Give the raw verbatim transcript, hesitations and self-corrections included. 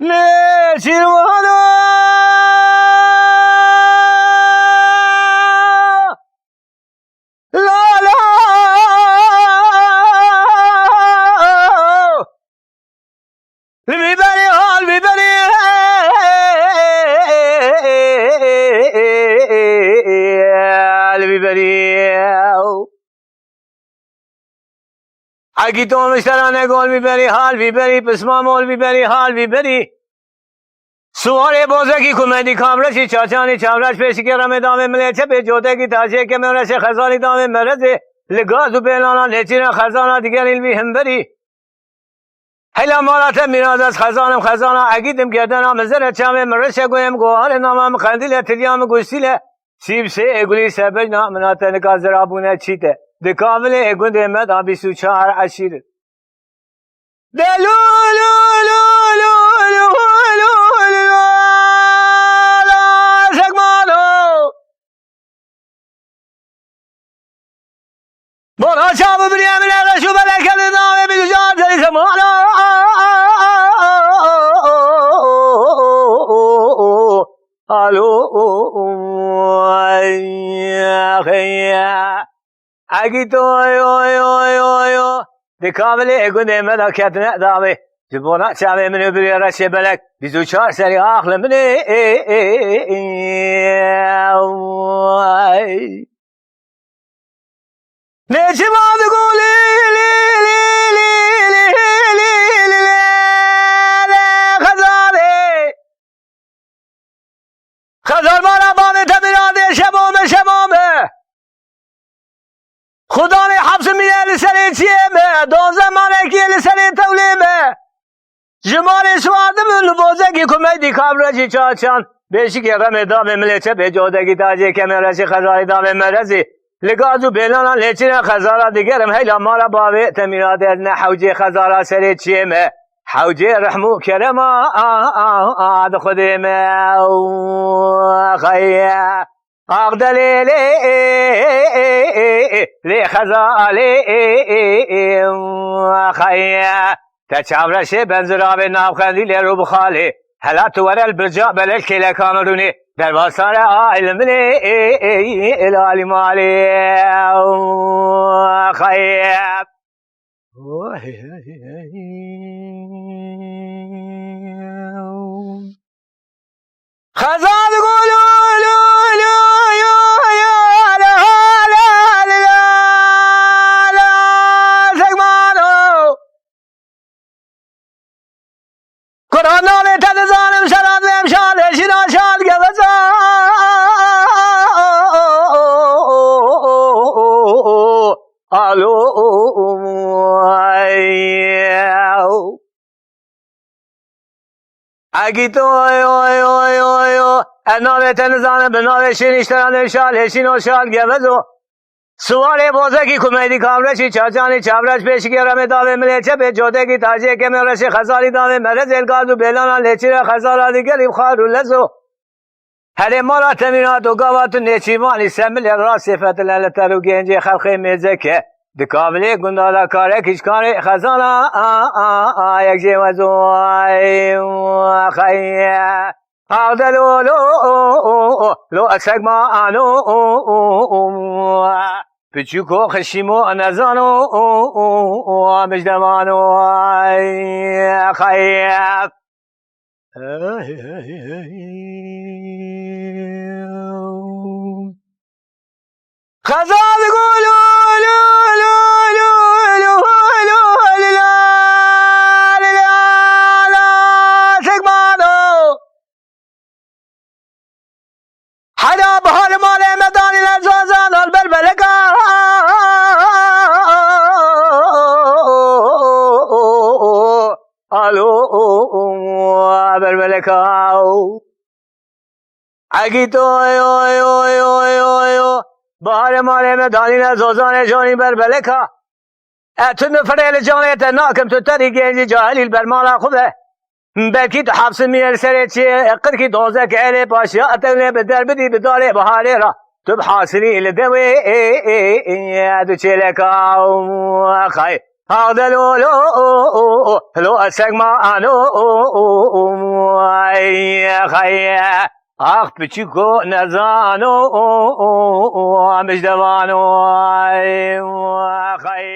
Nêçîrvana. La la. Li vî berî ha, li vî berî. Li vî berî. Egîto miştera negol vî berî, hal vî berî, pismamol vî berî, hal vî berî. Suwarê bozekî ku mendî kamreşî çaçanî çavreş pêşikê remê davê milê çepê cotekî tacê kemê reşê xezalî davê merezê li gaz û bêlana lêçîna xezana digerî li vî himberî. Hela mala te mînadez xezanim xezana egîdim gerdena min zere çavê min reşe goyê min goharê nama min qendîle tilya min goştîle. Sîbsê ê gulî sebecna min a te nika zira bûne çîte. Di kavilê ê gundê me da bîst û çar eşîr. De lu lu lu lu lu lu lu la la sekmano. Bona çavi biriye min ere şu belekeli navê bi güzel deri semana. Alo. Egît oy oy oy oy o. Di kavilê gundê me de ketine davê. Ji bona çavê min û birê reşê belek. Bîst û çar serî axli min ê. Nêçî ma digo lê lê lê lê lê lê lê lê lê lê lê xezalê. Xezal mala bavê te miradê şemo me şemo me. Xudanê hepsi mîne li serê çiyê me, donze malekiyê li serê tewlê me. Ji malê siwar dibin li bozekî ku meydî kavrecî çaçan. Bêşikê remê davê milê çepê codekî tacê kemê reşê xezalî davê merezî. Li gaz û bêlana lêçîna xezala digerim heyla mala bavê te mîradê ne hewcê xezala serê çiyê me. Hewcê rehm û kerema a, a, a, di xwedê me. Xeye. Axdelê lê, lê xezalê, xeye. Te çavreşê benziravê navxendî lê rû bixalê. Hela tu were li birca belek kêleka min rûnê. Dervasare a ilminê, êlalî malê. Xeye. Xezal gulu lu lu lu lu la la la la la segmano. Kur'an navê te dizanim şerab vêm şal hêşîna şal geveza. Alo. Egît oy oy oy oy o. Ez navê te nizanim bi navê şêrî ştera nêşal hêşîno şal gevezo. Siwarê bozekî ku meydî kavreşî çaçanî çavreş pêşikê remê davê milê çepê codekî tacê kemê reşê xezalî davê merezê li gaz û bêlana lêçîra xezala digerî bi xar û lezo. Herê mala te mîna do gava tu nêçîvanî semilê rastê fetile li ter û gencê xelxê mêzeke. Di kavilê gunda da karekî ji karê xezana a, a, a, yek jê wezo, ay, xeye. Ağde lo, lo, lo, esek ma ano, piçûko xişîmo nezano, mijdemano, ay, xeye. Xezal gulu lu lu lu lu lu la la la la sekmano. Hela bahar malê me danî le zazan al ber beleka. Alo, ber beleka. Egît oy oy oy oy oy o. Baharê malê me danîne zozanê canî ber beleka. E tu nifirê li canê te nakim tu terî gencî cahilî li ber mala xwe be. Belkî tu hepsimî li serê çê qirkî dozek elê paşiya etewlê bi der bidî bi darê baharê ra. Tu bi hasilî li dewê ê ê ê ê du çêleka xay. Ağde lo lo lo esek ma ano. Xey, ax piçiko nezano, mijdevano. Xey.